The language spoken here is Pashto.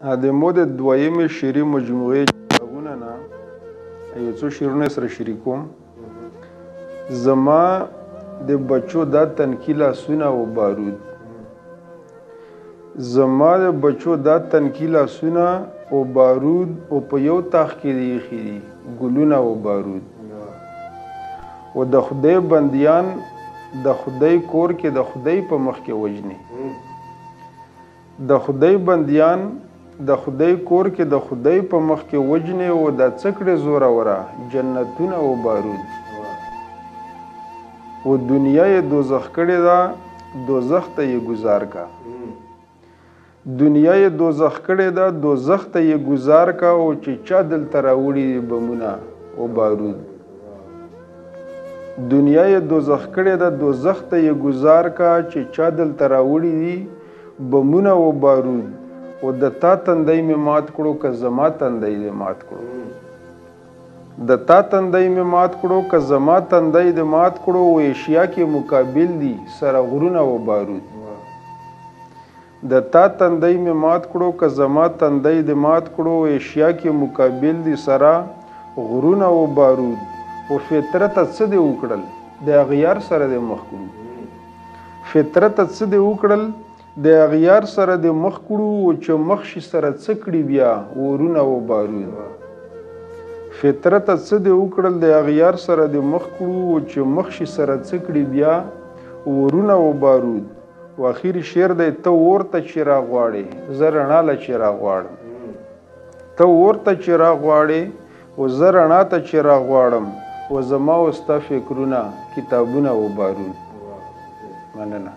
د مو د دویمې شعري مجموعې چراغونه نه یو څو شعرونه سره شریکوم. زما د بچو دا تنکي لاسونه او بارود، زما د بچو دا تنکي لاسونه او بارود، او په یو تاخ کې دې ایښي دي ګلونه او بارود. او د خدای بندیان د خدای کور کې د خدای په مخ کې وژني، د خدای بندیان د خدای کور کې د خدای په مخ کې وژني، او دا څه کړې زوروره جنتونه او بارود. او دنیا یې دوزخ کړې ده، دوزخ ته یې ګوزار کا، دنیا یې دوزخ کړې ده، دوزخ ته یې ګوزار کا، او چې چا دلته راوړي دي بمونه او بارود. دنیا یې دوزخ کړې ده، دوزخ ته یې ګوزار کا، چې چا دلته راوړي دي بمونه او بارود. او د تا تندی مې مات کړو که زما تندی دې مات کړو، د تا تندی مې مات کړو که زما تندی دې مات کړو، او ایشیا کې مقابل دي سره غرونه او بارود. د تا تندی مې مات کړو که زما تندی دې مات کړو، ایشیا کې مقابل دي سره غرونه او بارود. او فطرته څه دې وکړل د اغیار سره دې مخ کړو، فطرته څه دې وکړل د اغیار سره دې مخ کړو، او چې مخ شي سره څه کړي بیا اورونه او بارود. فطرته څه دې وکړل د اغیار سره دې مخ کړو، او چې مخ شي سره څه کړي بیا اورونه او بارود. او اخري شعر دی، ته اور ته چې راغواړې زه رڼا له چې راغواړم، ته اور ته چې راغواړې او زه رڼا ته چې راغواړم، او زما او ستا فکرونه کتابونه او بارود. مننه.